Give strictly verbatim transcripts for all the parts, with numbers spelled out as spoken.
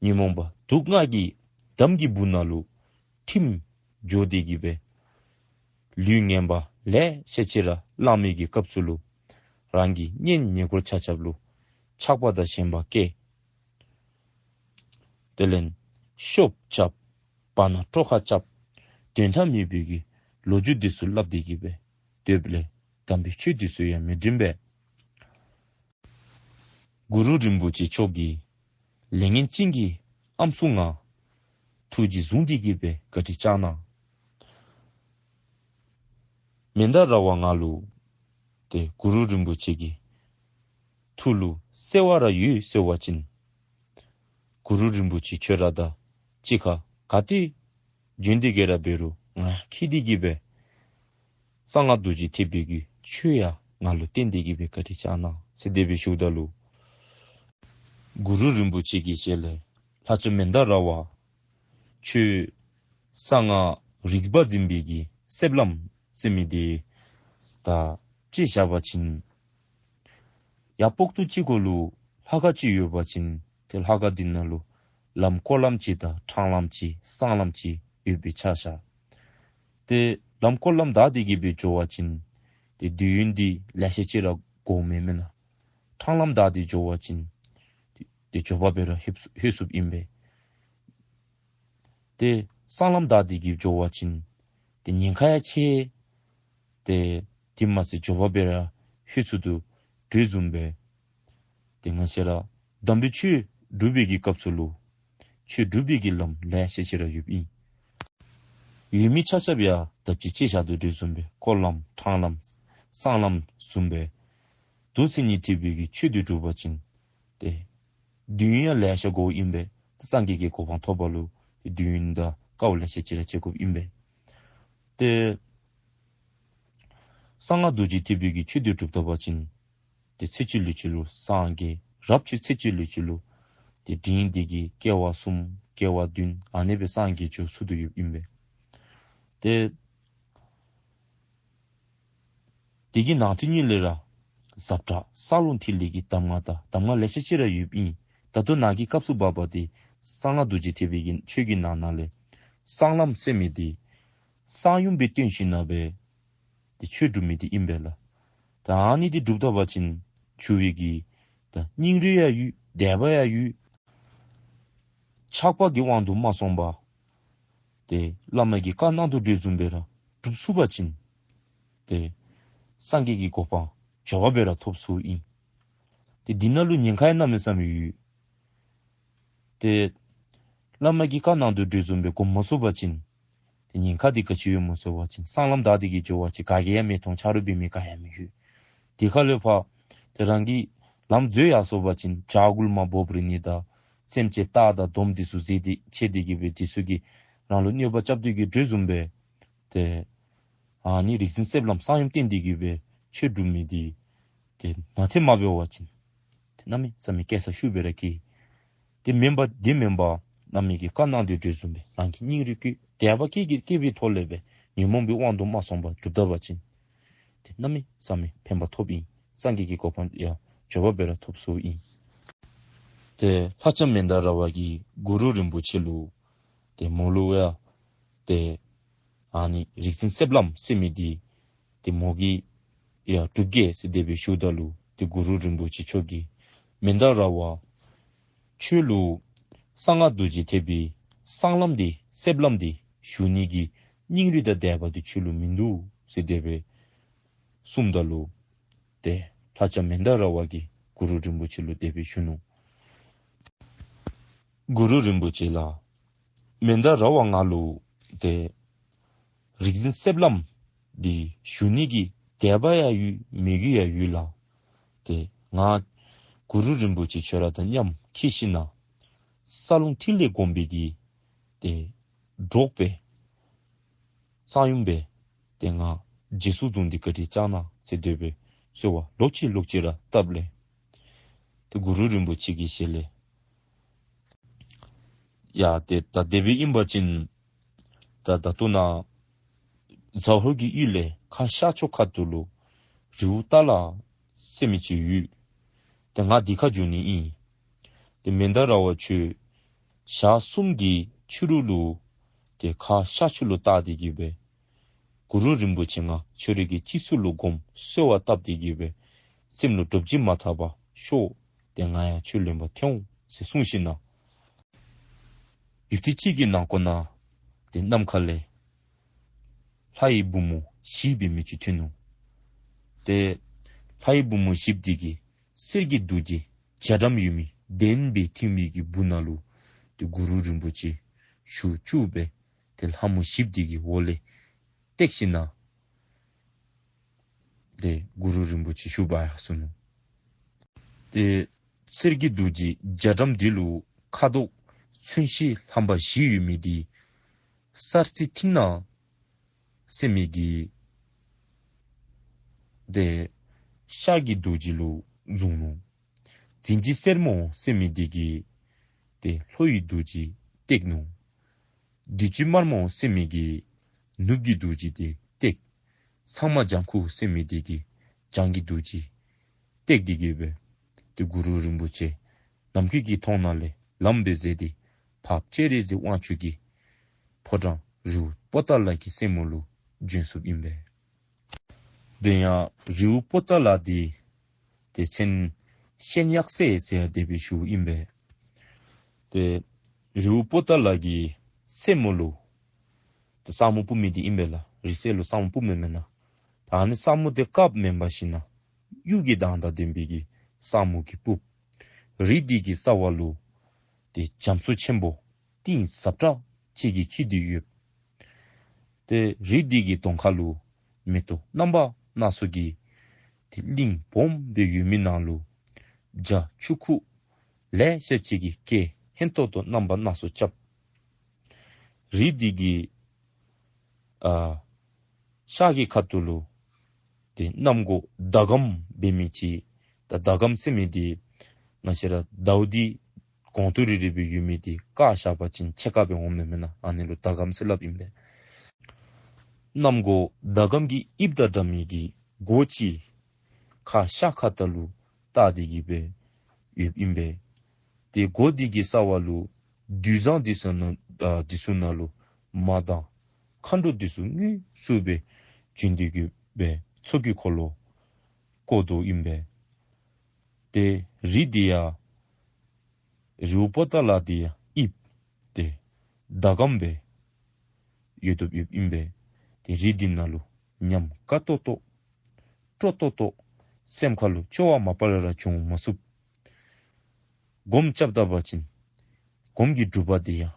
ཉོན་མོངས་པ་དུག་ལྔ་གི་འདམ་གྱི་སྦུག་ན་ལུ་ཐིམ་འགྱོ་སྟེ་གི་སྦེ་ལུས་ངན་པ་ལེ་ཤ་ཅིག་ར་བླངས་མི་གི་སྐབས་སུ་ལུ་རང་གི་གཉེན་ཉེ་འཁོར་ཆ་ཁྱབ་ལུ་ཆགས་པ་དང་ཞེན་པ་སྐྱེ། དེ་ལས་ཤོབ་རྐྱབ། བར་ན་སྤྲོ་ཁ་རྐྱབ། དོན་དག་མེད་པའི་གི་ལོ་རྒྱུས་འདི་ཚུ་སླབ་སྟེ་གི་སྦེ་སྡོདཔ་ལས་དམ་པའི་ཆོས་འདི་ཚུ་ཡང་མི་འགྲིམ་པས། གུ་རུ་རིན་པོ་ཆེ་མཆོག་གིས་ལས་ངན་ཅན་གྱི་ཨམ་སྲུ་ང་ཐུགས་རྗེས་བཟུང་སྟེ་གི་སྦེ་བཀའ་དྲིན་བསྐྱངས་གནང་། མན་དཱ་ར་བ་ང་ལུ་ཏེ་གུ་རུ་རིན་པོ་ཆེ་གི་ཐུགས་ལུ་བརྩེ་བ་ར་ཡོད་ཟེར་བ་ཅིན་གུ་རུ་རིན་པོ་ཆེ་ཁྱོད་ར་དང་གཅིག་ཁར་ག་ཏེ་བྱོན་ཏེ་གི་ར་འབད་རུང་ང་འཁྱིད་དེ་གི་སྦེ་གསང་སྔགས་རྡོ་རྗེ་ཐེག་པའི་གི་ཆོས་ཡང་ང་ལུ་བསྟན་ཏེ་གི་སྦེ་བཀའ་དྲིན་བསྐྱངས་གནང་ཟེར་དེ་སྦེ་ཞུཝ་ད་ལུ་གུ་རུ་རིན་པོ་ཆེ་གི་ཞལ་ལས་ལྷ་ལྕམ་མན་དཱ་ར་བ་ཁྱོད་གསང་སྔགས་རིག་པ་འཛིན་པའི་གི་གསེབ་ལམ་ཟེར་མི་འདི་ད་དཔྱེ་བཞག་པ་ཅིན་ཡར་སྤོག་ཏོ་ཅིག་གུ་ལུ་ལྷ་ཁང་ཅིག་ཡོད་པ་ཅིན་ཏེ་ལྷ་ཁང་འདི་ནང་ལུ་ལམ་སྐོར་ལམ་ཅིག་དང་འཕྲང་ལམ་ཅིག་གསང་ལམ་ཅིག་ཡོདཔ་སྦེ་ཆ་བཞག། ཏེ་ལམ་སྐོར་ལམ་བདའ་སྟེ་གི་སྦེ་འགྱོ་བ་ཅིན་ཏེ་དུས་ཡུན་འདི་ལེ་ཤ་ཅིག་ར་འགོརཝ་མས་མེན་ན། འཕྲང་ལམ་བདའ་སྟེ་འགྱོ་བ་ཅིན་ཏེ་མགྱོགས་པ་སྦེ་ར་ལྷོད་ལྷོད་ཚུགསཔ་ཨིན་པས། ཏེ་གསང་ལམ་བདའ་སྟེ་གི་འགྱོ་བ་ཅིན་ཏེ་ཉེན་ཁ་ཡང་ཆེ། ཏེ་དེ་མ་ཚད་མགྱོགས་པ་སྦེ་ར་ལྷོད་ཚུགས་དོ་བཟུམ་སྦེ་ཏེ་ང་བཅས་ར་དམ་པའི་ཆོས་སྒྲུབ་པའི་གི་སྐབས་སུ་ལུ་ཆོས་སྒྲུབ་པའི་གི་ལམ་ལེ་ཤ་ཅིག་ར་ཡོདཔ་ཨིན། ཡོད་མི་ཆ་ཁྱབ་ཡང་ད་ཅི་དཔྱེ་བཞག་དོ་བཟུམ་སྦེ་སྐོར་ལམ་འཕྲང་ལམ་གསང་ལམ་བཟུམ་སྦེ་རྡོ་རྗེ་ཐེག་པའི་གི་ཆོས་འདི་སྒྲུབ་པ་ཅིན་ཏེ་དུས་ཡུན་ཡང་ལེ་ཤ་འགོརཝ་ཨིན་པས། སངས་རྒྱས་ཀྱི་གོ་འཕང་ཐོབ་པ་ལུ་དུས་ཡུན་དང་དཀའཝ་ལེ་ཤ་ཅིག་ར་སྤྱད་དགོཔ་ཨིན་པས། ཏེ་གསང་སྔགས་རྡོ་རྗེ་ཐེག་པའི་གི་ཆོས་འདི་སྒྲུབ་ད་པ་ཅིན་ཏེ་ཚེ་གཅིག་ལུས་གཅིག་ལུ་སངས་རྒྱས། རབ་ཆད་ཚེ་གཅིག་ལུས་གཅིག་ལུ་ཏེ་འབྲིང་འདི་གིས་སྐྱེ་བ་གསུམ་སྐྱེ་བ་བདུན་ཨ་ནེ་སྦེ་སངས་རྒྱས་འགྱོ་ཚུགས་དོ་ཡོདཔ་ཨིན་པས། ཏེ་དེ་གི་ནང་དོན་ཉིད་ལས་ར་ཟབ་དྲགས་རྩ་རླུང་ཐིག་ལེ་གི་གདམས་ངག་དང་གདམས་ངག་ལེ་ཤ་ཅིག་ར་ཡོདཔ་ཨིན། ད་ལྟོ་ནཱ་གི་སྐབས་སུ་བབ་པ་འདི་གསང་སྔགས་རྡོ་རྗེ་ཐེག་པའི་གི་ཆོས་ཀྱི་ནང་ན་ལས་གསང་ལམ་ཟེར་མི་འདི་གསང་ཡུམ་སྦེ་བསྟེན་ཞིནམ་ལས་ཏེ་ཆོས་སྒྲུབ་མི་འདི་ཨིན་པས་ལགས། ད་ཨ་ནི་འདི་སྒྲུབ་ད་པ་ཅིན་འགྱུར་བའི་གི་ད་སྙིང་རུས་ཡང་ཡོད། དད་པ་ཡང་ཡོད། ཆགས་པ་གི་དབང་དུ་མ་སོང་པར་ཏེ་བླ་མ་གིས་བཀའ་གནང་དོ་བཟུམ་སྦེ་ར་སྒྲུབ་ཚུགས་པ་ཅིན་ཏེ་སངས་རྒྱས་ཀྱི་གོ་འཕང་མགྱོགས་པ་སྦེ་ར་ཐོབ་ཚུགསཔ་ཨིན། ཏེ་འདི་ནང་ལུ་ཉེན་ཁ་ཡང་གནམ་མེད་ས་མེད་ཡོད། ཏེ་བླ་མ་གིས་བཀའ་གནང་དོ་བཟུམ་སྦེ་སྒོམ་མ་ཚུགས་པ་ཅིན་ཏེ་ཉེན་ཁ་འདི་ག་ཅི་ཡོདཔ་སྨོ་ཟེར་བ་ཅིན་གསང་ལམ་བདའ་སྟེ་གི་འགྱོ་བ་ཅིན་ག་གིས་ཡང་མི་མཐོང་། ཆ་རོགས་འབད་མི་ག་ཡང་མི་ཡོད། དེ་ཁ་ལས་ཕར་ཏེ་རང་གིས་ལམ་འཛོལ་ཡར་སོང་པ་ཅིན་བྱག་གུ་ལུ་མར་བོབ་རིལ་ནི་དང་སེམས་ཅན་རྟ་དང་དོམ་འདི་ཚུ་འཛེགས་ཏེ་ཁྱེར་ཏེ་གི་སྦེ་འདི་ཚུ་གིས་རང་ལུ་གནོད་པ་རྐྱབ་སྟེ་གི་འགྱོ་བཟུམ་སྦེ་ཏེ་ཨ་ནི་རིག་འཛིན་གསེབ་ལམ་གསང་ཡུམ་བསྟེན་ཏེ་གི་སྦེ་ཆོས་སྒྲུབ་མི་འདི་ཏེ་ནན་ཏན་མ་འབད་བ་ཅིན་ཏེ་གནམ་མེད་ས་མེད་སྐྱེལ་ས་ཤུགས་སྦེ་ར་སྐྱེ། དེ་མེན་པར་དེ་མེན་པར་བླ་མ་གིས་བཀའ་གནང་དོ་བཟུམ་སྦེ་རང་གི་སྙིང་རུས་ཀྱིས་དད་པ་བསྐྱེད་ཀྱི་བསྐྱེད་པའི་ཐོག་ལས་སྦེ་ཉོན་མོངས་པའི་དབང་དུ་མ་སོང་པར་སྒྲུབ་ད་པ་ཅིན་ཏེ་གནམ་མེད་ས་མེད་ཕན་པ་ཐོབ་ཨིན། སངས་རྒྱས་ཀྱི་གོ་འཕང་ཡང་མགྱོགས་པ་སྦེ་ར་ཐོབ་ཚུགསཔ་ཨིན། ཏེ་ལྷ་ལྕམ་མན་དཱ་ར་བ་གིས་གུ་རུ་རིན་པོ་ཆེ་ལུ་ཏེ་མོ་ལུ་ཡང་ཏེ་ཨ་ནི་རིག་འཛིན་གསེབ་ལམ་ཟེར་མི་འདི་ཏེ་མོ་གིས་ཡང་སྒྲུབ་གེ་ཟེར་དེ་སྦེ་ཞུཝ་ད་ལུ་ཏེ་གུ་རུ་རིན་པོ་ཆེ་མཆོག་གིས་མན་དཱ་ར་བ་ཁྱོད་ལུ་གསང་སྔགས་རྡོ་རྗེ་ཐེག་པའི་གསང་ལམ་འདི་གསེབ་ལམ་འདི་ཞུ་ནི་གི་སྙིང་རུས་དང་དད་པ་འདི་ཁྱོད་ལུ་མིན་འདུག་ཟེར་དེ་སྦེ་གསུངམ་ད་ལུ་ཏེ་ལྷ་ལྕམ་མན་དཱ་ར་བ་གིས་གུ་རུ་རིན་པོ་ཆེ་ལུ་དེ་སྦེ་ཞུ་ནུག། གུ་རུ་རིན་པོ་ཆེ་ལགས། མན་དཱ་ར་བ་ང་ལུ་ཏེ་རིག་འཛིན་གསེབ་ལམ་འདི་ཞུ་ནི་གི་དད་པ་ཡང་ཡོད། མོས་གུས་ཡང་ཡོད་ལགས། ཏེ་ང་གུ་རུ་རིན་པོ་ཆེ་ཁྱོད་ར་དང་མཉམ་འཁྱིད་ཞིནམ་ལས་རྩ་རླུང་ཐིག་ལེ་སྒོམ་པའི་གི་ཏེ་གྲོགས་སྦེ་གསང་ཡུམ་སྦེ་ཏེ་ང་རྗེས་སུ་བཟུང་སྟེ་བཀའ་དྲིན་བསྐྱང་གནང་ཟེར་དེ་སྦེ་གསོལ་བ་ལོག་ཅི་ལོག་ཅི་ར་བཏབ་ལས་ཏེ་གུ་རུ་རིན་པོ་ཆེ་གི་ཞལ་ལས་ཡ་ཏེ་ད་དེ་སྦེ་ཨིན་པ་ཅིན་ད་ད་ལྟོ་ནཱ་ཟ་ཧོར་གྱི་ཡུལ་ལས་ཁ་ཤར་ཕྱོགས་ཁ་ཐུག་ལུ་རི་བོ་ཏ་ལ་ཟེར་མི་ཅིག་ཡོད། ཏེ་ང་དེ་ཁར་འགྱོ་ནི་ཨིན། ཏེ་མན་དཱ་ར་བ་ཁྱོད་ ཞག་གསུམ་གྱི་ཕྱི་རུ་ལུ་ཏེ་ཁ་ཤ་ཆུ་ལུ་བཏགས་ཏེ་གི་སྦེ་གུ་རུ་རིན་པོ་ཆེ་ང་ཁྱོད་རའི་གི་སྤྱི་གཙུག་ལུ་སྒོམ་གསོལ་བ་བཏབ་སྟེ་གི་སྦེ་སེམས་ལུ་འདྲོག་བྱེལ་མ་འཐབ་པར་ཤོག། ཏེ་ང་ཡང་ཁྱོད་ལེན་པར་ཐོན་འོང་ཟེར་གསུངས་ཞིནམ་ལས་ཡུདཔ་ཐེངས་ཅིག་གི་ནང་འཁོད་ནང་ཏེ་ནམ་མཁའ་ལས་ལྷའི་བུམོ་བཞི་འབད་མི་ཅིག་ཐོན་ནུག། ཏེ་ལྷའི་བུམོ་བཞི་འདི་གིས་གསེར་གྱི་རྡོ་རྗེ་རྒྱ་གྲམ་ཡོད་མི་གདན་སྦེ་ཐིམ་པའི་གི་སྦུག་ན་ལུ་ཏེ་གུ་རུ་རིན་པོ་ཆེ་བཞུགས་བཅུག་སྦེ་ཏེ་ལྷ་མོ་བཞི་འདི་གི་འོག་ལས་བཏེགས་ཞིནམ་ལས་ཏེ་གུ་རུ་རིན་པོ་ཆེ་བཞུགས་པར་ཡར་སོ་ནུག། ཏེ་གསེར་གྱི་རྡོ་རྗེ་རྒྱ་གྲམ་འདི་ལུ་ཁ་དོག་ཚོན་ཤིང་ལྷམ་པ་བཞི་ཡོད་མི་འདི་སརྩི་ཐིང་ནག་ཟེར་མི་གིས་ཏེ་ཤར་གྱི་རྡོ་རྗེ་ལུ་བཟུང་ནུག། རྫིང་བུ་སེར་མོ་ཟེར་མི་འདི་གིས་ཏེ་ལྷོ་ཡི་རྡོ་རྗེ་བཏེགས་ནུག། བདུད་ཀྱི་དམར་མོ་ཟེར་མི་གིས་ནུབ་ཀྱི་རྡོ་རྗེ་འདི་བཏེགས། ཚངས་མ་ལྗང་ཁུ་ཟེར་མི་འདི་གིས་བྱང་གི་རྡོ་རྗེ་བཏེགས་ཏེ་གི་སྦེ་ཏེ་གུ་རུ་རིན་པོ་ཆེ་ནམ་མཁའི་གི་མཐོངས་ནང་ལས་ལམ་སྦེ་མཛད་དེ་འཕགས་པ་སྤྱན་རས་གཟིགས་དབང་ཕྱུག་གི་ཕོ་བྲང་རི་བོ་པོ་ཏ་ལ་གི་རྩེ་མོ་ལུ་བྱོན་སོཔ་ཨིན་པས། དེ་ཡང་རི་བོ་པོ་ཏ་ལ་འདི་ཏེ་མཚན་ཤན་གཡག་རྩེ་ཟེར་དེ་སྦེ་ཞུཝ་ཨིན་པས། ཏེ་རི་བོ་པོ་ཏ་ལ་གི་རྩེ་མོ་ལུ་ཏེ་ས་སྨུག་སྤུབ་མི་འདི་ཨིན་པས་ལགས། རི་རྩེ་ལུ་ས་སྨུག་སྤུབ་མི་མེན་ན། ད་ཨ་ནི་ས་སྨུག་འདི་དཀརཔོ་མེན་པར་ཞིནམ་ལས་གཡུ་གི་མདངས་དང་ལྡན་པའི་གི་ས་སྨུག་གིས་སྤུབ། རི་འདི་གི་རྩ་བ་ལུ་ཏེ་རྒྱ་མཚོ་ཆེན་པོ་གཏིང་ཟབ་དྲགས་ཅིག་གིས་འཁྱིལ་ཏེ་ཡོད། ཏེ་རི་འདི་གི་གདོང་ཁ་ལུ་མེ་ཏོག་རྣམ་པ་སྣ་ཚོགས་ཀྱི་ཏེ་གླིང་སྦོམ་སྦེ་ཡོད་མི་ནང་ལུ་བྱ་ཁྱུང་ཀ་ལེ་ཤ་ཅིག་གིས་སྐད་སྙན་ཏོང་ཏོ་རྣམ་པ་སྣ་ཚོགས་རྐྱབ། རི་འདི་གི་ཨ་ཤར་གྱི་ཁ་ཐུག་ལུ་ཏེ་གནམ་སྒོ་ཟླ་གམ་འབད་མི་ཅིག། ད་ཟླ་གམ་ཟེར་མི་འདི་ང་བཅས་ར་ཟླཝ་འདི་གོང་དུ་རི་རི་སྦེ་ཡོད་མི་འདི་བཀག་བཞག་པ་ཅིན་ཕྱེད་ཀ་སྦེ་འོངམ་མེན་ན། ཨ་ནི་ལུ་ཟླ་གམ་ཟེར་སླབ་ཨིན་པས། གནམ་སྒོ་ཟླ་གམ་གྱི་དབྱིབས་དང་འདྲ་མི་གི་སྒོ་ཅིག་ཁ་ཤར་ཁ་ཐུག་ལུ་བཏགས་ཏེ་གི་སྦེ་ཡོདཔ་ཨིན་པས། ཏེ་སྒོ་འདི་གི་རྩ་བ་ལུ་རྡུལ་བཟང་འདི་ཚུ་ནང་ཨ་འདི་ཚུ་ནང་ལུ་མ་དང་མཁའ་འགྲོ་འདི་ཚུ་དངོས་སུ་སྦེ་བྱོན་ཏེ་གི་སྦེ་ཚོགས་ཀྱི་འཁོར་ལོ་བསྐོར་དོ་ཨིན་པས། ཏེ་རི་འདི་ཡང་རི་བོ་པོ་ཏ་ལ་འདི་ཡང་དབྱིབས་ཏེ་ཟླ་གམ་སྦེ་ཡོད་དོ་ཡོདཔ་ཨིན་པས། ཏེ་རི་འདི་ནང་ལུ་ཉམས་དགའ་ཏོག་ཏོ་སྤྲོ་ཏོག་ཏོ་སེམས་ཁ་ལུ་སྐྱོ་བ་མ་པ་ལས་ར་བྱུང་མ་ཚུགས། སྒོམ་རྐྱབ་ད་པ་ཅིན་སྒོམ་གྱི་སྒྲུབ་པ་འདི་ཡང་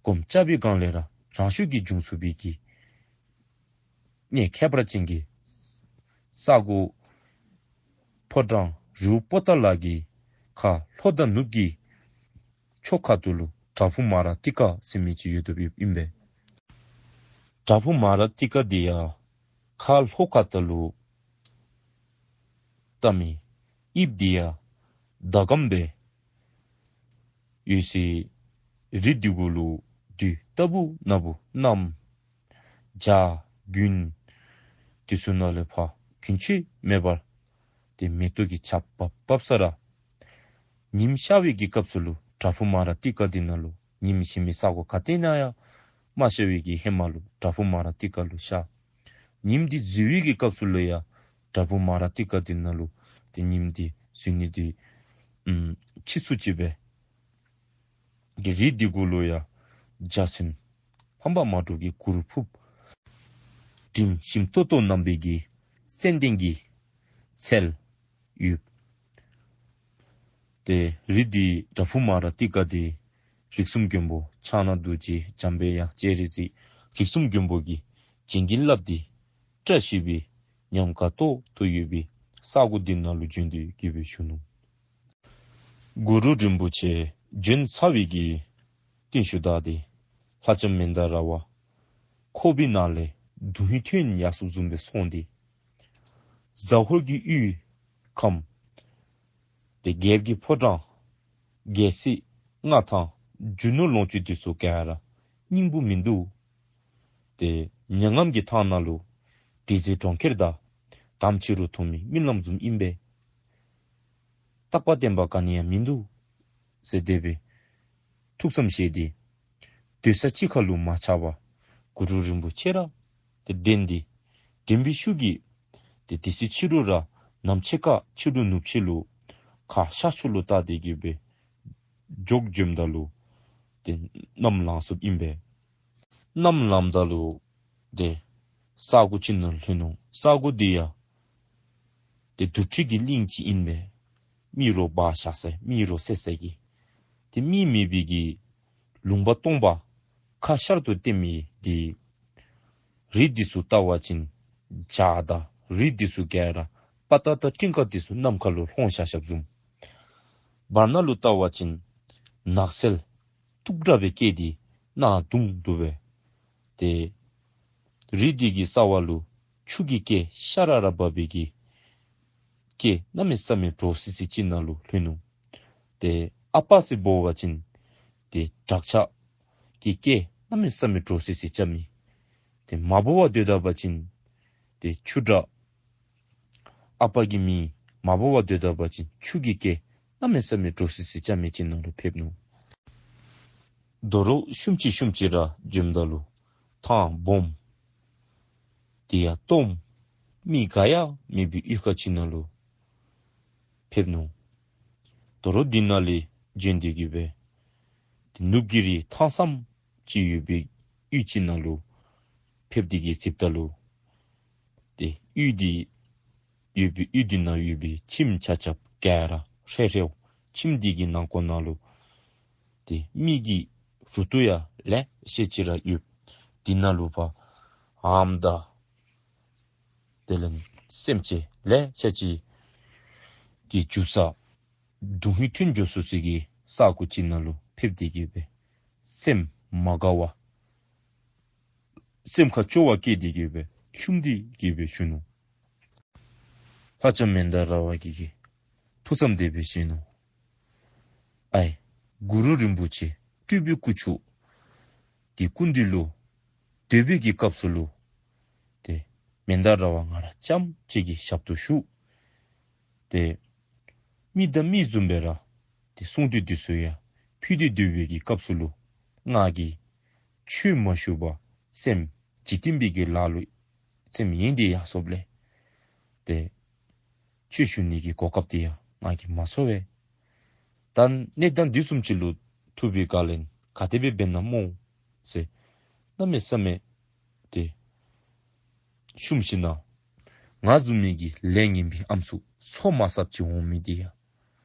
སྒོམ་རྐྱབ་པའི་སྒང་ལས་ར་རང་ཤུགས་ཀྱིས་འབྱུང་ཚུགས་པའི་གི་གནས་ཁྱད་པར་ཅན་གྱི་ས་སྒོ་ཕོ་བྲང་རི་བོ་པོ་ཏ་ལ་གི་ཁ་ལྷོ་དང་ནུབ་ཀྱི་ཕྱོགས་ཁ་ཐུག་ལུ་བྲག་ཕུག་མ་ར་ཏི་ཀ་ཟེར་མི་ཅིག་ཡོད་དོ་ཡོདཔ་ཨིན་པས། བྲག་ཕུག་མ་ར་ཏི་ཀ་འདི་ཡང་ཁ་ལྷོ་ཁ་ཐུག་ལུ་བཏགས་མི་དབྱིབས་འདི་ཡང་ཟླ་གམ་སྦེ་ཡོད་ཟེར། རི་འདི་གུ་ལུ་དུས་རྟག་བུ་ན་བུ་གནམ་བྱཱར་དགུན་འདི་ཚུ་ནང་ལས་ཕར་རྒྱུན་ཆད་མེད་པར་ཏེ་མེ་ཏོག་གི་ཆརཔ་འབབ་འབབ་ས་ར། ཉིམ་ཤར་བའི་གི་སྐབས་སུ་ལུ་བྲག་ཕུག་མ་ར་ཏི་ཀ་འདི་ནང་ལུ་ཉིམ་ཞན་མི་ས་གོ་ག་ཏེ་ནང་ཡང་མ་ཤར་བའི་གི་ཧེ་མ་ལུ་བྲག་ཕུག་མ་ར་ཏི་ཀ་ལུ་ཤར། ཉིམ་འདི་འཛུལ་བའི་གི་སྐབས་སུ་ལུ་ཡང་བྲག་ཕུག་མ་ར་ཏི་ཀ་འདི་ནང་ལུ་ཏེ་ཉིམ་འདི་འཛུལ་ནི་འདི་ཨམ་ཕྱིས་སུ་ཅིག་སྦེ་གི་རི་འདི་གུ་ལུ་ཡང་འཇའ་ཚོན་ལྷམ་པ་མ་འདྲཝ་གི་གུར་ཕུབ། དྲིམ་ཞིམ་ཏོག་ཏོ་མནམ་པའི་གི་ཙན་དན་གྱི་ཚལ་ཡོད། ཏེ་རི་འདི་བྲག་ཕུག་མ་ར་ཏི་ཀ་འདི་རིགས་གསུམ་མགོན་པོ་ཕྱག་ན་རྡོ་རྗེ་འཇམ་པའི་དབྱངས་སྤྱན་རས་གཟིགས་རིགས་གསུམ་མགོན་པོ་གི་བྱིན་གྱིས་བརླབས་ཏེ་བཀྲ་ཤིས་པའི་ཉམས་དགའ་ཏོག་ཏོ་ཡོད་པའི་ས་གོ་འདི་ནང་ལུ་བྱོན་ཏེ་གི་སྦེ་བཞུགས་ནུག། གུ་རུ་རིན་པོ་ཆེ་བྱོན་ཚར་བའི་གི་རྟིང་ཤུལ་ད་ཏེ་ལྷ་ལྕམ་མནྡ་ར་བ་ཁོག་པའི་ནང་ལས་དོན་ཧིང་ཐོན་ཡར་སོངམ་བཟུམ་སྦེ་སོང་སྟེ་ཟ་ཧོར་གྱི་དབུས་ཁམས་ཏེ་རྒྱལཔོ་གི་ཕོ་བྲང་རྒྱལ་སྲིད་མངའ་ཐང་རྒྱུ་ནོར་ལོངས་སྤྱོད་འདི་ཚུ་ག་ར་སྙིང་པོ་མིན་འདུག། ཏེ་མྱ་ངམ་གྱི་ཐང་ནང་ལུ་དྲི་ཟའི་གྲོང་ཁྱེར་དང་དམ་ཕྱི་རུ་མཐོང་མི་རྨི་ལམ་བཟུམ་ཨིན་པས། རྟག་པ་བརྟན་པ་ག་ནི་ཡང་མིན་འདུག་ཟེར་དེ་སྦེ་ ཐུགས་བསམ་བཞེས་ཏེ་སྡོད་ས་གཅིག་ཁར་ལུ་མ་ཆགས་པར་གུ་རུ་རིན་པོ་ཆེ་ར་ཏེ་འདྲེན་ཏེ་འདྲེན་པའི་ཤུགས་ཀྱིས་ཏེ་དེ་ཚེ་ཕྱི་རུ་ར་ནམ་ཕྱེད་ཀ་ཕྱི་རུ་ནུབ་ཕྱེད་ལུ་ཁ་ཤར་ཕྱོགས་ལུ་བལྟ་སྟེ་གི་སྦེ་འགྱོ་འགྱོཝ་ད་ལུ་ཏེ་གནམ་ལངས་སོཔ་ཨིན་པས། གནམ་ལངམ་ད་ལུ་ཏེ་ས་གོ་ཅིག་ནང་ལྷོད་ནུག། ས་གོ་འདི་ཡང་ཏེ་དུར་ཁྲོད་ཀྱི་གླིང་ཅིག་ཨིན་པས། མི་རོ་སྦ་བཞག་ས་མི་རོ་བསད་ས་གི། ཏེ་མི་མེད་པའི་གི་ལུང་པ་སྟོང་པ་ཁ་ཤར་དུ་བསྟནམ་ཨིན། ཏེ་རི་འདི་ཚུ་བལྟ་བ་ཅིན་བྱག་དང་རི་འདི་ཚུ་ག་ར་པ་ཏ་དང་སྤྲིན་དཀར་འདི་ཚུ་ནམ་མཁའ་ལུ་ལྷོང་བཞག་བཞགཔ་བཟུམ། བར་ན་ལུ་བལྟ་བ་ཅིན་ནགས་ཚལ་སྟུག་དྲགས་སྦེ་སྐྱེས་ཏེ་གནག་དུང་འདུག་པས། ཏེ་རི་འདི་གི་རྩ་བ་ལུ་ཆུ་གི་སྐད་ཤ་ར་ར་འབབ་པའི་གི་སྐད་གནམ་མེད་ས་མེད་འདྲོག་སི་སི་ཅིག་ནང་ལུ་ལྷོད་ནུག། ཏེ་ཨ་པ་ཟེར་འབོ་བ་ཅིན་ཏེ་བྲག་ཆ་གི་སྐད་གནམ་མེད་ས་མེད་འདྲོག་སི་སི་རྐྱབ་མི། ཏེ་མ་འབོ་བར་སྡོད་ད་པ་ཅིན་ཏེ་ཆུ་བྲག་ཨ་པ་གི་མིང་མ་འབོ་བར་སྡོད་ད་པ་ཅིན་ཆུ་གི་སྐད་གནམ་མེད་ས་མེད་འདྲོག་སི་སི་རྐྱབ་མི་ཅིག་ནང་ལུ་ཕེབས་ནུག། དོ་རུང་ཤུམ་ཅིག་ཤུམ་ཅིག་ར་འགྱོཝ་ད་ལུ་ཐང་སྦོམ་དེ་ཡང་སྟོངམ་མི་ག་ཡང་མེད་པའི་གཡུས་ཁ་ཅིག་ནང་ལུ་ཕེབས་ནུག། དོ་རུང་འདི་ནང་ལས་བྱོན་ཏེ་གི་སྦེ་ཏེ་ནུབ་ཀྱི་རི་ཐང་སམ་ཅིག་ཡོད་པའི་གཡུས་ཅིག་ནང་ལུ་ཕེབས་ཏེ་གི་གཟིགསཔ་ད་ལུ་ཏེ་གཡུས་འདི་ཡོད་པའི་གཡུས་འདི་ནང་ཡོད་པའི་ཁྱིམ་ཆ་ཁྱབ་ག་ར་ཧྲལ་ཧྲལཝ། ཁྱིམ་འདི་གི་ནང་འཁོད་ནང་ལུ་ཏེ་མི་གི་རུ་ཏོ་ཡང་ལེ་ཤ་ཅིག་ར་ཡོད། འདི་ནང་ལུ་ཕར་ཨམ་དང་དེ་ལས་སེམས་ཅན་ལེ་ཤ་ཅིག་གི་རྒྱུ་ས་དོན་ཧིང་ཐོན་འགྱོ་ཚུགས་ས་གི་ས་གོ་ཅིག་ནང་ལུ་ཕེབས་ཏེ་གི་སྦེ་སེམས་མ་དགའ་བར་སེམས་ཁར་སྐྱོ་བ་སྐྱེས་ཏེ་གི་སྦེ་ཤུམ་སྟེ་གི་སྦེ་བཞུགས་ནུག། ལྷ་ལྕམ་མནྡ་ར་བ་གིས་ཀྱིས་ཐུགས་བསམ་དེ་སྦེ་བཞེས་ནུག། ཨའི་གུ་རུ་རིན་པོ་ཆེ་སྤྲུལ་པའི་སྐུ་ཚུ་གི་སྐུ་མདུན་ལུ་སྡོད་པའི་གི་སྐབས་སུ་ལུ་ཏེ་མནྡ་ར་བ་ང་ར་རྐྱངམ་གཅིག་གི་ཞབས་ཏོག་ཞུ། ཏེ་མི་དང་མི་བཟུམ་སྦེ་ར་ཏེ་གསུང་གྲོས་འདི་ཚུ་ཡང་ཕུལ་ཏེ་སྡོད་པའི་གི་སྐབས་སུ་ལུ་ང་གིས་ཆོས་མ་ཞུ་བར་སེམས་འཇིག་རྟེན་པའི་གི་ལཱ་ལུ་སེམས་ཡེངས་ཏེ་ཡར་སོཔ་ལས་ཏེ་ཆོས་ཞུ་ནི་གི་གོ་སྐབས་དེ་ཡང་ང་གིས་མ་ཚོར་བས། ད་གནས་སྟངས་འདི་བཟུམ་ཅིག་ལུ་ཐུག་པའི་སྐབས་ལས་ག་དེ་སྦེ་འབད་ན་སྨོ་ཟེར་གནམ་མེད་ས་མེད་ཏེ་ཤུམ་ཞིནམ་ལས་ང་བཟུམ་མའི་གི་ལས་ངན་པའི་ཨམ་སྲུ་ཚོགས་མ་གསརཔ་ཅིག་འོང་མི་དེ་ཡང་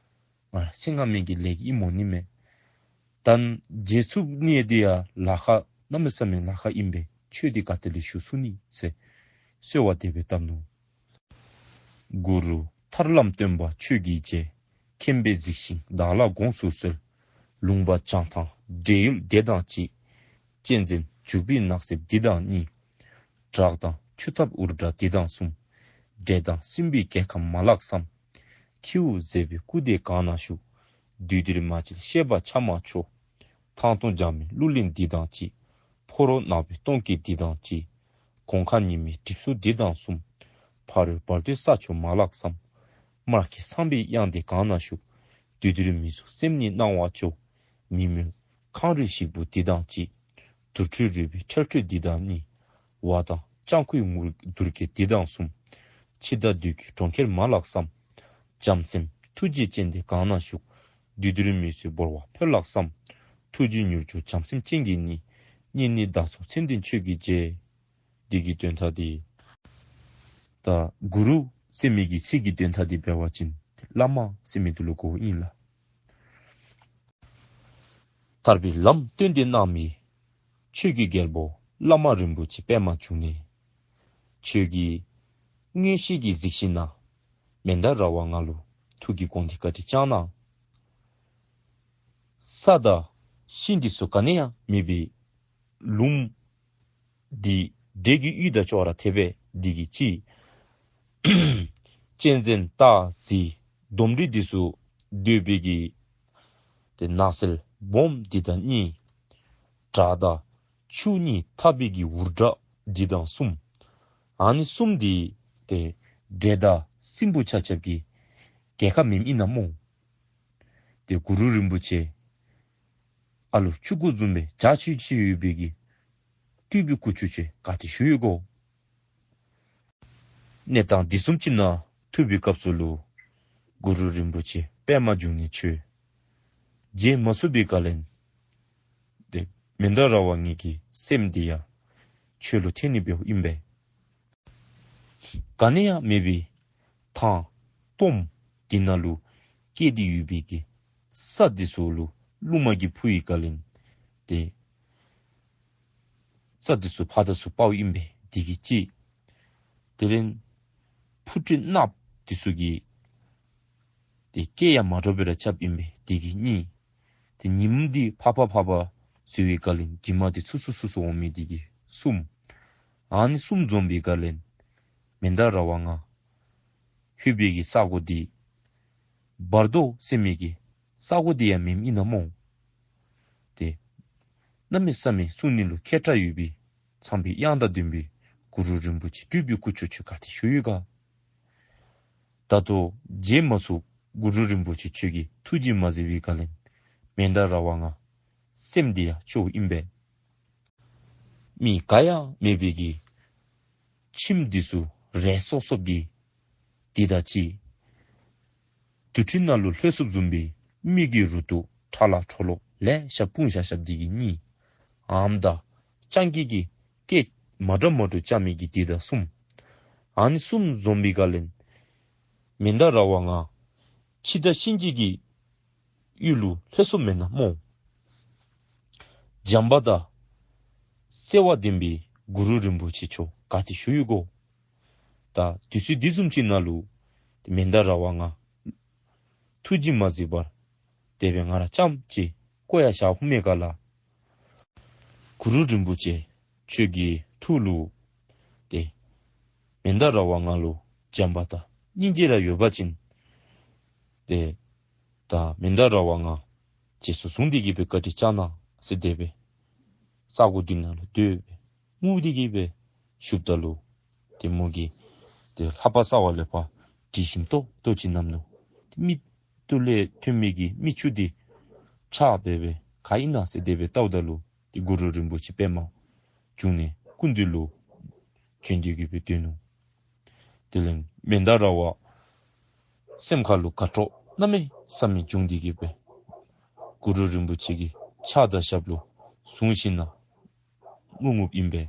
ང་ར་ཚེ་སྔ་མའི་གི་ལས་ཀྱི་ཨིནམ་འོང་ནི་མས། ད་རྗེས་ཚུགས་ནི་དེ་ཡང་ལཱ་ཁག་གནམ་མེད་ས་མེད་ལཱ་ཁག་ཨིན་པས། ཆོས་དེ་ག་ཏེ་ལས་ཞུ་ཚུགས་ནི་ཟེར་གསོལ་བ་དེ་སྦེ་བཏབ་ནུག། གུ་རུ་ཐར་ལམ་སྟོན་པ་ཆོས་ཀྱི་རྗེ། མཁྱེན་པས་གཟིགས་ཤིང་བདག་ལ་དགོངས་སུ་གསོལ། ལུང་པ་བྱང་ཐང་བགྲེས་ཡོལ་སྡེ་དང་གཅིག། གཅན་གཟན་རྒྱུག་པའི་ནགས་གསེབ་འདི་དང་གཉིས། བྲག་དང་ཆུ་ཐབ་འུར་སྒྲ་འདི་དང་གསུམ། འདྲེ་དང་སྲིན་པོའི་རྒྱལ་ཁམས་མ་ལགས་སམ། ཁྱེའུ་མཛེས་པའི་སྐུ་དེ་གང་ན་བཞུགས། བདུད་འདུལ་མ་བྱེད་བཤད་པ་ཆ་མ་འཕྱོ། ཐང་སྟོང་རྒྱ་མའི་གླུ་ལེན་འདི་དང་གཅིག། ཕོ་རོག་ནག་པོའི་སྟོང་སྐད་འདི་དང་གཅིག། གོང་ཁ་ཉི་མའི་གྲིབ་སོ་འདི་དང་གསུམ། ཕ་རོལ་བར་དོའི་ས་ཕྱོགས་མ་ལགས་སམ། དམར་ཁྱི་སང་པའི་གཡང་འདི་གང་ན་བཞུགས། བདུད་འདུལ་མི་གཟུགས་སེམས་ནི་སྣང་བ་སྐྱོ། མི་མོས་ཁང་རིགས་ཞིག་པོ་འདི་དང་གཅིག། དུར་ཁྲོད་རུས་པའི་ཁྲལ་ཁྲོད་འདི་དང་གཉིས། ཝ་དང་སྤྱང་ཁུའི་ངུ་འདུར་སྐད་འདི་དང་གསུམ། འཆི་བདག་བདུད་ཀྱི་གྲོང་ཁྱེར་མ་ལགས་སམ། བྱམས་སེམས་ཐུགས་རྗེ་ཅན་དེ་གང་ན་བཞུགས། བདུད་འདུལ་མི་གཟུགས་འབོར་བ་ཕོ་ལགས་སམ། ཐུགས་རྗེ་མྱུར་འཇུག་བྱམས་སེམས་ཅན་གྱི་ནི། སྙིང་ནི་བདག་སོགས་མཚན་ལྡན་ཆོས་ཀྱི་རྗེ། འདི་གི་དོན་དག་འདི། ད་གུ་རུ་ཟེར་མི་གི་ཚིག་གི་དོན་དག་འདི་འབད་བ་ཅིན་བླ་མ་ཟེར་མི་འདི་ལུ་གོཝ་ཨིན་ལགས། ཐར་པའི་ལམ་སྟོན་ཏེ་གནང་མི་ཆོས་ཀྱི་རྒྱལ་པོ་བླ་མ་རིན་པོ་ཆེ་པདྨ་འབྱུང་གནས། ཁྱོད་ཀྱིས་མངོན་ཤེས་ཀྱིས་གཟིགས་ཞིནམ་ལས་མནྡ་ར་བ་ང་ལུ་ཐུགས་ཀྱི་དགོངས་ཏེ་བཀའ་དྲིན་བསྐྱངས་གནང་། ས་དང་ཤིང་འདི་ཚུ་ག་ནི་ཡང་མེད་པའི་ལུངམ་འདི་འདྲེ་གི་གཡུས་དང་ཅོག་ར་འཐདཔ་འདི་གིས་གཅིག། གཅན་གཟན་སྟག་གཟིག་དོམ་དྲེད་འདི་ཚུ་སྡོད་པའི་གི་ཏེ་ནགས་ཚལ་སྦོམ་འདི་དང་གཉིས། བྲག་དང་ཆུ་གཉིས་འཐབ་པའི་གི་འུར་སྒྲ་འདི་དང་གསུམ། ཨ་ནི་གསུམ་འདི་ཏེ་འདྲེ་དང་སྲིན་པོ་ཆ་ཁྱབ་ཀྱི་རྒྱལ་ཁབ་མེནམ་ཨིན་ན་སྨོ། ཏེ་གུ་རུ་རིན་པོ་ཆེ་ ཨ་ལུ་ཆུང་ཀུ་བཟུམ་སྦེ་འཇའ་ཆི་ཆི་ཡོད་པའི་གི་སྤྲུལ་པའི་སྐུ་མཆོད་ཅིག་ག་ཏེ་བཞུགས་ཡོད་གོ། གནས་སྟངས་འདི་བཟུམ་ཅིག་ནང་ཐུག་པའི་སྐབས་སུ་ལུ་གུ་རུ་རིན་པོ་ཆེ་པདྨ་འབྱུང་གནས་མཆོད་མཇལ་མ་ཚུགས་པའི་སྒང་ལས་ཏེ་མནྡ་ར་བ་ངེ་གི་སེམས་འདི་ཡང་ཆོས་ལུ་ཐིམ་ནི་འབདཝ་ཨིན་པས། ག་ནི་ཡང་མེད་པའི་ཐང་སྟོངམ་འདི་ནང་ལུ་སྐྱེས་ཏེ་ཡོད་པའི་གི་ས་འདི་ཚུ་ལུ་རླུང་མ་གིས་འཕུ་བའི་སྒང་ལས་ཏེ་ས་འདི་ཚུ་ཕར་དང་ཚུར་འབརཝ་ཨིན་པས། འདི་གིས་གཅིག། དེ་ལས་འཕུར་འཁྲུགས་གནགཔོ་འདི་ཚུ་གིས་ཏེ་སྐད་ཡང་མ་འདྲཝ་སྦེ་ར་རྐྱབ་ཨིན་པས། འདི་གིས་གཉིས། ཏེ་ཉིམ་འདི་ཕར་ཕར་ཕར་ཕར་འཛུལ་བའི་སྒང་ལས་གྲིབ་མ་འདི་ཚུར་ཚུར་ཚུར་ཚུར་འོང་མི་འདི་གིས་གསུམ། ཨ་ནི་གསུམ་འཛོམས་པའི་སྒང་ལས་མནྡ་ར་བ་ང་ལྷོད་པའི་གི་ས་གོ་འདི་བར་དོ་ཟེར་མི་གི་ས་གོ་འདི་ཡང་མེནམ་ཨིན་ན་སྨོ། ཏེ་གནམ་མེད་ས་མེད་གསུང་ནི་ལུ་མཁས་དྲགས་ཡོད་པའི་ཚངས་པའི་དབྱངས་དང་ལྡན་པའི་གུ་རུ་རིན་པོ་ཆེ་སྤྲུལ་པའི་སྐུ་མཆོད་ཅིག་ག་ཏེ་བཞུགས་ཡོད་ག། ད་ལྟོ་མཇལ་མ་ཚུགས། གུ་རུ་རིན་པོ་ཆེ་ཁྱོད་ཀྱིས་ཐུགས་རྗེ་མ་གཟིགས་པའི་སྒང་ལས་མནྡ་ར་བ་ང་སེམས་འདི་ཡང་སྐྱོཝ་ཨིན་པས། མི་ག་ཡང་མེད་པའི་གི་ཁྱིམ་འདི་ཚུ་རེ་སོབ་སོབ་ཀྱིས་འདི་དང་གཅིག། དུར་ཁྲོད་ནང་ལུ་ལྷོད་སོཔ་བཟུམ་སྦེ་མི་གི་རུ་ཏོ་ཁྲ་ལ་ཁྲོ་ལོ་ལེ་ཤ་སྤུངས་བཞག་བཞགཔ་འདི་གིས་གཉིས། ཨམ་དང་སྤྱང་ཀི་གི་སྐད་མ་འདྲཝ་མ་འདྲཝ་རྐྱབ་མི་གིས་འདི་དང་གསུམ། ཨ་ནི་གསུམ་འཛོམས་པའི་སྒང་ལས་མནྡ་ར་བ་ང་འཆི་བདག་གཤིན་རྗེ་གི་ཡུལ་ལུ་ལྷོད་སོཔ་མེན་ན་སྨོ། བྱམས་པ་དང་བརྩེ་བ་ལྡན་པའི་གུ་རུ་རིན་པོ་ཆེ་མཆོག་ག་ཏེ་བཞུགས་ཡོད་གོ། ད་དུས་ཚོད་འདི་བཟུམ་ཅིག་ནང་ལུ་ཏེ་མནྡ་ར་བ་ང་ཐུགས་རྗེ་མ་གཟིགས་པར་དེ་སྦེ་ང་ར་རྐྱངམ་ཅིག་བཀོ་ཡར་བཞག་ཧུ་མེད་ག་ལགས། གུ་རུ་རིན་པོ་ཆེ་ཁྱོད་ཀྱི་ཐུགས་ལུ་ཏེ་མནྡ་ར་བ་ང་ལུ་བྱམས་པ་དང་སྙིང་རྗེ་ར་ཡོད་པ་ཅིན་ཏེ་ད་མནྡ་ར་བ་ང་རྗེས་སུ་བཟུང་སྟེ་གི་སྦེ་བཀའ་དྲིན་བསྐྱང་གནང་ཟེར་དེ་སྦེ་ས་གོ་འདི་ནང་ལུ་སྡོད་སྦེ་ངུ་སྟེ་གི་སྦེ་བཞུགསཔ་ད་ལུ་ཏེ་མོ་གིས་ཏེ་ལྷ་པ་ས་བ་ལས་ཕར་དྲི་ཞིམ་ཏོག་ཏོ་ཅིག་མནམ་ནུག། ཏེ་མིག་ཏོ་ལས་ཐོན་མི་གི་མིག་ཆུ་འདི་ཆག་སྦེ་སྦེ་ག་ཨིན་ན་ཟེར་དེ་སྦེ་བལྟཝ་ད་ལུ་ཏེ་གུ་རུ་རིན་པོ་ཆེ་པདྨ་འབྱུང་གནས་སྐུ་མདུན་ལུ་བྱོན་ཏེ་གི་སྦེ་སྡོད་ནུག། དེ་ལས་མནྡ་ར་བ་སེམས་ཁ་ལུ་དགའ་སྤྲོ་གནམ་མེད་ས་མེད་བྱུང་སྟེ་གི་སྦེ་གུ་རུ་རིན་པོ་ཆེ་གི་ཕྱག་དང་ཞབས་ལུ་བཟུང་ཞིནམ་ལས་ངུ་ངུཝ་ཨིན་པས།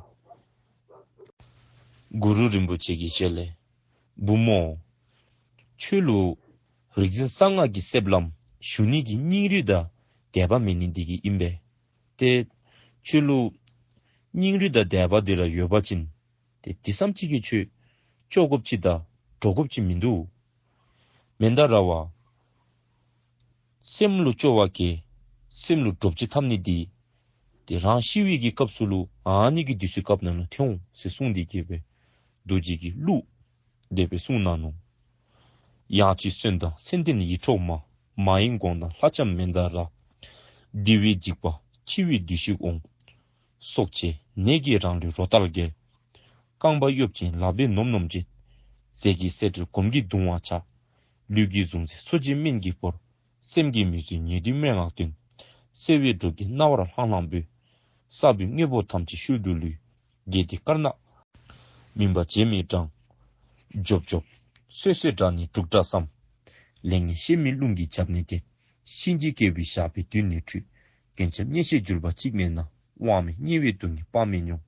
གུ་རུ་རིན་པོ་ཆེ་གི་ཞལ་ལས་བུ་མོ། ཁྱོད་ལུ་རིག་འཛིན་གསང་སྔགས་ཀྱི་གསེབ་ལམ་ཞུ་ནི་གི་སྙིང་རུས་དང་དད་པ་མེད་ནི་འདི་གིས་ཨིན་པས། ཏེ་ཁྱོད་ལུ་སྙིང་རུས་དང་དད་པ་འདི་ར་ཡོད་པ་ཅིན་ཏེ་དེ་ཙམ་ཅིག་གིས་ཁྱོད་སྐྱོ་དགོཔ་ཅིག་དང་འདྲོག་དགོཔ་ཅིག་མིན་འདུག། མནྡ་ར་བ། སེམས་ལུ་སྐྱོ་བ་གིས་སེམས་ལུ་འདྲོགཔ་ཅིག་འཐབ་ནི་འདི་ཏེ་རང་ཤི་བའི་གི་སྐབས་སུ་ལུ་ཨ་ནི་གི་དུས་ཚོད་སྐབས་ནང་ལུ་ཐོན་འོང་ཟེར་གསུངས་ཏེ་གི་སྦེ་རྡོ་རྗེ་གི་གླུ་དེ་སྦེ་གསུངས་གནང་ནུག། ཡང་ཅིན་གསོན་དང་མཚན་ལྡན་ཡིད་འཕྲོག་མ། མ་ཡེངས་དགོངས་དང་ལྷ་ལྕམ་མནྡ་ར། འདི་བས་འཇིགས་པ་འཆི་བའི་བདུད་ཞིག་འོང་། སྲོག་ཆད་ནད་ཀྱིས་རང་ལུས་རོ་བསྟར་གེ། རྐང་པ་གཡོབ་ཅིང་ལག་པས་ནོམ་ནོམ་བྱེད། རྫས་ཀྱི་གསེར་ཁྲི་གོམ་གྱིས་བརྡུང་བ་ཆགས། ལུས་ཀྱིས་བཟུང་ཚེ་གསོ་བྱེད་སྨན་གྱི་སྤོར། སེམས་ཀྱིས་མི་བཟོད་ཉེ་དུའི་སྨྲེ་སྔགས་འདོན། བརྩེ་བའི་འགྲོགས་ཀྱིས་རྣ་བར་ལྷང་ལྷང་འབོད། ས་བོན་དངོས་པོ་ཐམས་ཅད་ཤུལ་དུ་ལུས། དགེ་སྡིག་དཀར་ནག་མུན་པ་བྱེ་མའི་གྲངས། འཇོབ་འཇོབ་སོད་སོད་འདྲ་ནི་འབྲུག་སྒྲ་བསམ། ལས་ངན་བཤད་མེད་རླུང་གི་རྒྱབ་ནས་བརྡེག། གཤིན་རྗེའི་སྐྱེ་བོའི་ཞགས་པས་མདུན་ནས་ཁྲུས། རྒན་རྒྱམ་གཉེན་བཤེས་གྱུར་པ་གཅིག་མེད་ན། དབང་མེད་དམྱལ་བའི་སྡུག་བསྔལ་དཔག་མེད་མྱོང་།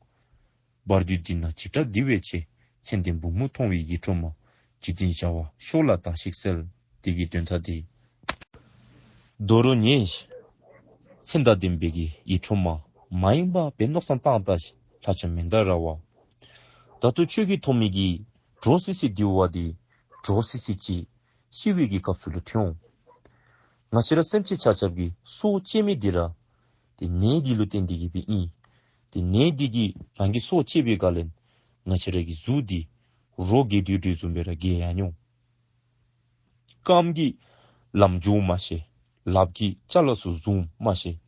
བར་དོའི་འདི་ན་འཇིགས་སྐྲག་འདི་བས་ཆེ། མཚན་ལྡན་བུ་མོ་མཐོང་བའི་ཡིད་འཕྲོག་མ། འཇིག་རྟེན་བྱ་བ་ཤོར་ལ་ལྟ་ཞིག་གསལ། དེ་གི་དོན་དག་འདི། དོ་རུང་ངེ་མཚན་དང་ལྡན་པའི་གི་ཡིད་འཕྲོག་མ། མ་ཡེངས་པར་འབད་མནོ་བསམ་བཏང་ལྟ་ཞིག་ལྷ་ལྕམ་མནྡ་ར་བ། ད་ལྟོ་ཁྱོད་ཀྱིས་མཐོང་མི་གི་འདྲོག་སི་སི་འདི་བ་འདི་འདྲོག་སི་སི་ཅིག་ཤི་བའི་གི་སྐབས་སུ་ལུ་ཐོན་འོང་། ང་བཅས་ར་སེམས་ཅན་ཆ་ཁྱབ་ཀྱི་སྲོག་བཅད་མི་འདི་ར་ཏེ་ནད་འདི་ལུ་བརྟེན་ཏེ་གི་སྦེ་ཨིན། ཏེ་ནད་འདི་གིས་རང་གི་སྲོག་བཅད་པའི་སྒང་ལས་ང་བཅས་ར་གི་གཟུགས་འདི་རོ་རྒས་དོ་དོ་བཟུམ་སྦེ་ར་རྒས་ཡར་འོང་། རྐངམ་གིས་ལམ་འགྱོ་མ་ཤེས། ལགཔ་གིས་ཅ་ལ་ཚུ་བཟུང་མ་ཤེས།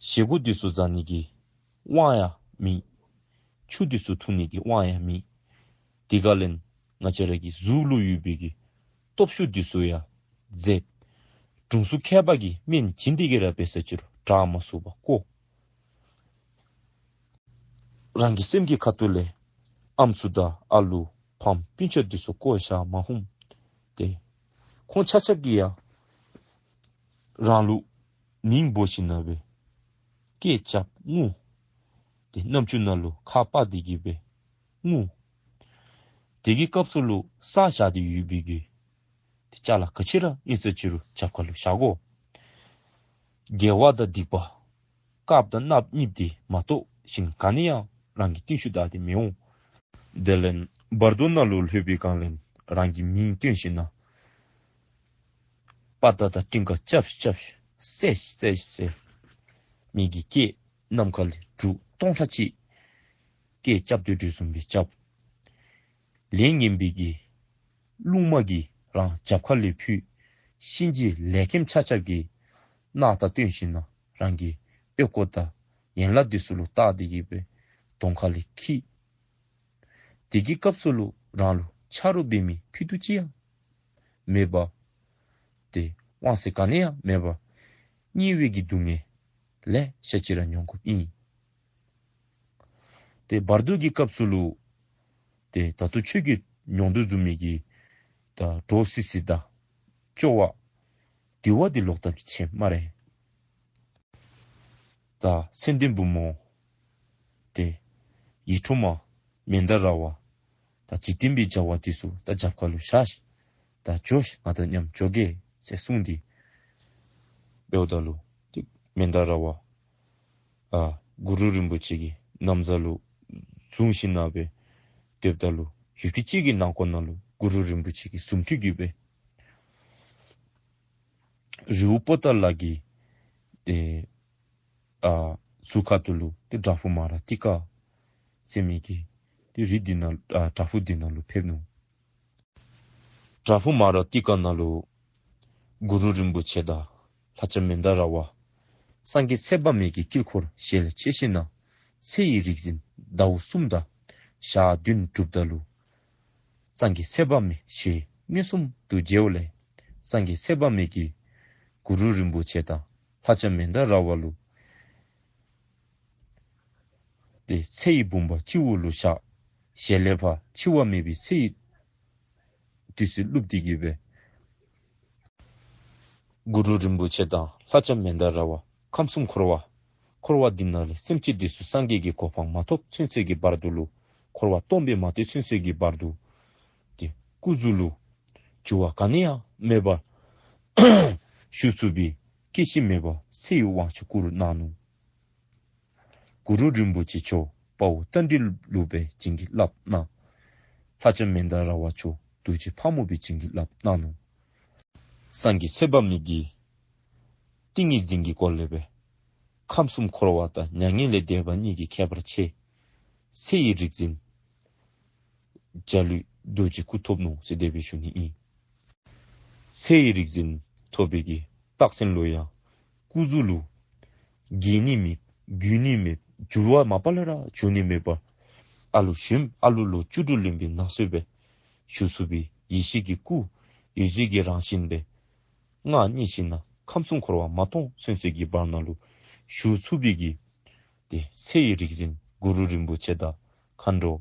བཞེས་སྒོ་འདི་ཚུ་བཟའ་ནི་གི་དབང་ཡང་མེད། ཆུ་འདི་ཚུ་འཐུང་ནི་གི་དབང་ཡང་མེད། དེ་སྒང་ལས་ང་བཅས་ར་གི་གཟུགས་ལུ་ཡོད་པའི་གི་སྟོབས་ཤུགས་འདི་ཚུ་ཡང་ཟད། དྲུང་འཚོ་མཁས་པ་གིས་སྨན་བྱིན་ཏེ་གི་ར་འབད་ས་ཅི་རུང་ དྲག་མ་ཚུགས་པར་བཀོ། རང་གི་སེམས་ཀྱི་ཁ་ཐུག་ལས་ཨམ་སྲུ་དང་ཨ་ལུ་ཕམ་སྤུན་ཆ་འདི་ཚུ་བཀོ་བཞག་མ་ཧུམ་ཏེ་ཁོང་ཆ་ཁྱབ་ཀྱིས་ཡང་རང་ལུ་མིང་འབོ་ཞིནམ་ལས་སྐད་རྐྱབ་ངུ། ཏེ་རྣམ་ཅོ་ནང་ལུ་ཁ་ཕར་འདི་གིས་སྦེ་ངུ། དེ་གི་སྐབས་སུ་ལུ་བསགས་བཞག་སྟེ་ཡོད་པའི་གི་ཏེ་ཅ་ལ་ག་ཅི་ར་ཨིན་ས་ཅི་རུང་རྒྱབ་ཁ་ལུ་བཞག་དགོ། དགེ་བ་དང་སྡིག་པ་དཀརཔོ་དང་གནགཔོ་གཉིསཔོ་འདི་མ་གཏོགས་གཞན་ག་ནི་ཡང་རང་གི་རྟིང་ཤུལ་བདའ་སྟེ་མི་འོང་། དེ་ལས་བར་དོ་ནང་ལུ་ལྷོད་པའི་སྒང་ལས་རང་གི་མིང་བཏོན་ཞིནམ་ལས་དཔའ་རྟགས་དང་སྤྲིན་དཀར་རྐྱབ་རྐྱབ་བསད་བསད་བསད་མི་གི་སྐད་ནམ་མཁའ་ལས་འབྲུག་སྟོང་ཕྲག་གཅིག་སྐད་རྐྱབ་སྟེ་འགྲོས་བཟུམ་སྦེ་རྐྱབ། ལས་ངན་པའི་གི་རླུང་མ་གིས་རང་རྒྱབ་ཁ་ལས་ཕུད། གཤིན་རྗེ་ལས་མཁན་ཆ་ཁྱབ་ཀྱིས་སྣ་ཐག་བཏོན་ཞིནམ་ལས་རང་གི་ཨོལ་ཀོ་དང་ཡན་ལག་འདི་ཚུ་ལུ་བཏགས་ཏེ་གི་སྦེ་གདོང་ཁ་ལས་འཁྱིད། དེ་གི་སྐབས་སུ་ལུ་རང་ལུ་ཆ་རོགས་འབད་མི་ཕུད་རྡོག་གཅིག་ཡང་མེད་པར་ཏེ་དབང་ཚད་ག་ནི་ཡང་མེད་པར་དམྱལ་བའི་གི་སྡུག་བསྔལ་ལེ་ཤ་ཅིག་ར་མྱོང་དགོཔ་ཨིན། ཏེ་བར་དོ་གི་སྐབས་སུ་ལུ་ཏེ་ད་ལྟོ་ཁྱོད་ཀྱིས་མྱོང་དོ་བཟུམ་མའི་གི་ད་འདྲོག་སི་སི་དང་སྐྱོ་བ་དེ་བ་འདི་ལོག་ལྟ་མི་ཆེ་སྨ་རེ། ད་མཚན་ལྡན་བུམོ་ཏེ་ཡིད་འཕྲོག་མ་མནྡཱ་ར་བ་ད་འཇིག་རྟེན་པའི་བྱ་བ་འདི་ཚུ་ད་རྒྱབ་ཁ་ལུ་བཞག་ཤིག། ད་འགྱོ་ཤིག། ང་དང་མཉམ་འགྱོ་གེ་ཟེར་གསུངས་ཏེ་འབདཝ་ད་ལུ་ཏེ་མནྡཱ་ར་བ་ཨ་གུ་རུ་རིན་པོ་ཆེ་གི་ན་བཟའ་ལུ་བཟུང་ཞིནམ་ལས་སྡོདཔ་ད་ལུ་ཡུདཔ་ཐེངས་ཅིག་གི་ནང་འཁོད་ནང་ལུ་གུ་རུ་རིན་པོ་ཆེ་གི་གཟུངས་ཁྲུས་ཀྱིས་སྦེ་རི་བོ་པོ་ཏ་ལ་གི་ཏེ་ཨ་ཟུར་ཁ་ཐུག་ལུ་ཏེ་བྲག་ཕུག་མ་ར་ཏི་ཀ་ཟེར་མི་གི་ཏེ་རི་འདི་ནང་ཨ་བྲག་ཕུག་འདི་ནང་ལུ་ཕེབས་ནུག། བྲག་ཕུག་མ་ར་ཏི་ཀ་ནང་ལུ་གུ་རུ་རིན་པོ་ཆེ་དང་ལྷ་ལྕམ་མནྡཱ་ར་བ་སངས་རྒྱས་ཚེ་དཔག་མེད་ཀྱི་དཀྱིལ་འཁོར་ཞལ་ཕྱེ་ཞིནམ་ལས་ཚེ་ཡི་རིག་འཛིན་ཟླཝ་གསུམ་དང་ཞག་བདུན་སྒྲུབ་ད་ལུ་སངས་རྒྱས་ཚེ་དཔག་མེད་ཞལ་མངོན་སུམ་དུ་མཇལཝ་ལས་སངས་རྒྱས་ཚེ་དཔག་མེད་ཀྱིས་གུ་རུ་རིན་པོ་ཆེ་དང་ལྷ་ལྕམ་མནྡཱ་ར་བ་ལུ་ཏེ་ཚེ་ཡི་བུམ་པ་སྤྱི་བོ་ལུ་བཞག། ཞལ་ལས་ཕར་འཆི་བ་མེད་པའི་ཚེ་ཡི་བདུད་རྩི་བླུགས་ཏེ་གི་སྦེ་གུ་རུ་རིན་པོ་ཆེ་དང་ལྷ་ལྕམ་མནྡཱ་ར་བ་ཁམས་གསུམ་འཁོར་བ་འཁོར་བ་འདི་ནང་ལས་སེམས་ཅན་འདི་ཚུ་སངས་རྒྱས་ཀྱི་གོ་འཕང་མ་ཐོབ་ཚུན་ཚོད་ཀྱི་བར་དུ་ལུ་འཁོར་བ་སྟོངས་པའི་མ་ཐོབ་ཚུན་ཚོད་ཀྱི་བར་དུ་ཏེ་སྐུ་གཟུགས་ལུ་འགྱུར་བ་ག་ནི་ཡང་མེད་པར་བཞུགས་ཚུགས་པའི་སྐྱེ་ཤི་མེད་པ་ཚེ་ཡི་དབང་ཕྱུག་སྐུ་རུ་གནང་ནུག། གུ་རུ་རིན་པོ་ཆེ་མཆོག་དཔའ་བོ་རྟ་མགྲིན་ལུ་སྦེ་བྱིན་གྱིས་བརླབས་གནང་། ལྷ་ལྕམ་མནྡཱ་ར་བ་མཆོག་རྡོ་རྗེ་ཕག་མོ་སྦེ་བྱིན་གྱིས་བརླབས་གནང་ནུག། སངས་རྒྱས་ཚེ་དཔག་མེད་ཀྱིས་ཏིང་ངེ་འཛིན་གྱི་སྒོ་ལས་སྦེ་ཁམས་གསུམ་འཁོར་བ་དང་མྱ་ངན་ལས་འདས་པ་གཉིས་ཀྱི་ཁྱད་པར་ཕྱེ། ཚེ་ཡི་རིག་འཛིན་འཇའ་ལུས་རྡོ་རྗེ་སྐུ་ཐོབ་ནུག་ཟེར་དེ་སྦེ་ཞུ་ནི་ཨིན། ཚེ་ཡི་རིག་འཛིན་ཐོབ་པའི་གི་རྟགས་མཚན་ལུ་ཡང་སྐུ་གཟུགས་ལུ་འགྱེལ་ནི་མེད་འགྱུར་ནི་མེད་འགྱུར་བ་མ་པ་ལས་ར་འགྱུར་ནི་མེད་པར་ཨ་ལུ་གཞོནམ་ཨ་ལུ་ལོ་བཅུ་དྲུག་ལོན་པའི་ནང་གསེས་སྦེ་བཞུགས་ཚུགས་པའི་ཡེ་ཤེས་ཀྱི་སྐུ་འོད་གསལ་གྱི་རང་བཞིན་སྦེ་མངའ་བརྙེས་ཞིནམ་ལས་ཁམས་གསུམ་འཁོར་བ་མ་སྟོངས་ཚུན་ཚོད་ཀྱི་བར་ན་ལུ་བཞུགས་ཚུགས་པའི་གི་ཏེ་ཚེ་ཡི་རིག་འཛིན་གུ་རུ་རིན་པོ་ཆེ་དང་མཁའ་འགྲོ་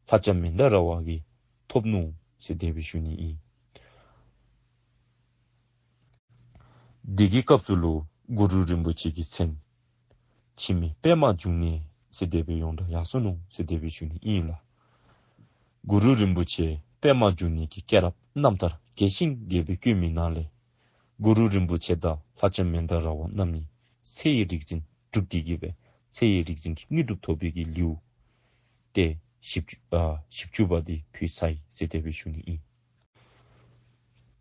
ལྷ་ལྕམ་མནྡཱ་ར་བ་གིས་ཐོབ་ནུག་ཟེར་དེ་སྦེ་ཞུ་ནི་ཨིན། དེ་གི་སྐབས་སུ་ལུ་གུ་རུ་རིན་པོ་ཆེ་གི་མཚན་འཆི་མེད་པདྨ་འབྱུང་གནས་ཟེར་དེ་སྦེ་ཡོངས་གྲགས་ཡར་སོ་ནུག་ཟེར་དེ་སྦེ་ཞུ་ནི་ཨིན་ལགས། གུ་རུ་རིན་པོ་ཆེ་པདྨ་འབྱུང་གནས་ཀྱི་སྐྱེས་རབས་རྣམ་ཐར་རྒྱས་ཤིང་རྒྱས་པར་བཀོད་མི་ནང་ལས་གུ་རུ་རིན་པོ་ཆེ་དང་ལྷ་ལྕམ་མནྡཱ་ར་བ་རྣམ་གཉིས་ཚེ་ཡི་རིག་འཛིན་སྒྲུབ་སྟེ་གི་སྦེ་ཚེ་ཡི་རིག་འཛིན་གྱི་དངོས་གྲུབ་ཐོབ་པའི་གི་ལེའུ་ཏེ་བཞི་བཅུ་ཨ་བཞི་བཅུ་པ་འདི་ཕུལ་ཚར་ཡི་ཟེར་དེ་སྦེ་ཞུ་ནི་ཨིན།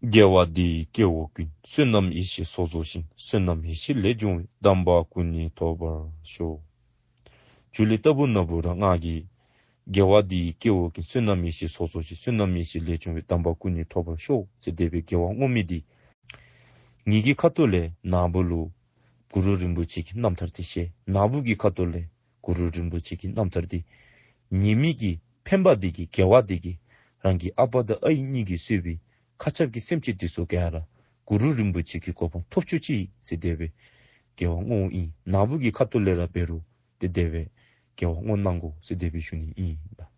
དགེ་བ་འདི་ཡིས་སྐྱེ་བོ་ཀུན། བསོད་ནམས་ཡེ་ཤེས་ཚོགས་རྫོགས་ཤིང་། བསོད་ནམས་ཡེ་ཤེས་ལས་བྱུང་བའི། དམ་པ་ཀུན་ནི་ཐོབ་པར་ཤོག། ཇུ་ལེ་ལྟ་བུ་ན་བུ་ར་ང་གིས་དགེ་བ་འདི་ཡིས་སྐྱེ་བོ་ཀུན། བསོད་ནམས་ཡེ་ཤེས་ཚོགས་རྫོགས་ཤིང་། བསོད་ནམས་ཡེ་ཤེས་ལས་བྱུང་བའི། དམ་པ་ཀུན་ནི་ཐོབ་པར་ཤོག་ཟེར་དེ་སྦེ་དགེ་བ་བསྔོ་མི་འདི་ངེ་གི་ཁ་ཐུག་ལས་ན་བུ་ལུ་གུ་རུ་རིན་པོ་ཆེ་གི་རྣམ་ཐར་འདི་བཤད། ན་བུ་གི་ཁ་ཐུག་ལས་གུ་རུ་རིན་པོ་ཆེ་གི་རྣམ་ཐར་འདི་ཉན་མི་གི་ཕན་པ་འདི་གིས་དགེ་བ་འདི་གིས་རང་གི་ཨ་པ་དང་ཨའི་གཉིས་ཀྱིས་གཙོས་པའི་མཁའ་ཁྱབ་ཀྱི་སེམས་ཅན་འདི་ཚུ་ག་ར་གུ་རུ་རིན་པོ་ཆེ་གི་གོ་འཕང་ཐོབ་ཚུགས་ཅི་ཟེར་དེ་སྦེ་ དགེ་བ་བསྔོ་ཨིན། ནཱ་བུ་གི་ཁ་ཐུག་ལས་ར་འབད་རུང་ཏེ་དེ་སྦེ་དགེ་བ་བསྔོ་གནང་དགོ་ཟེར་དེ་སྦེ་ཞུ་ནི་ཨིན་ལགས།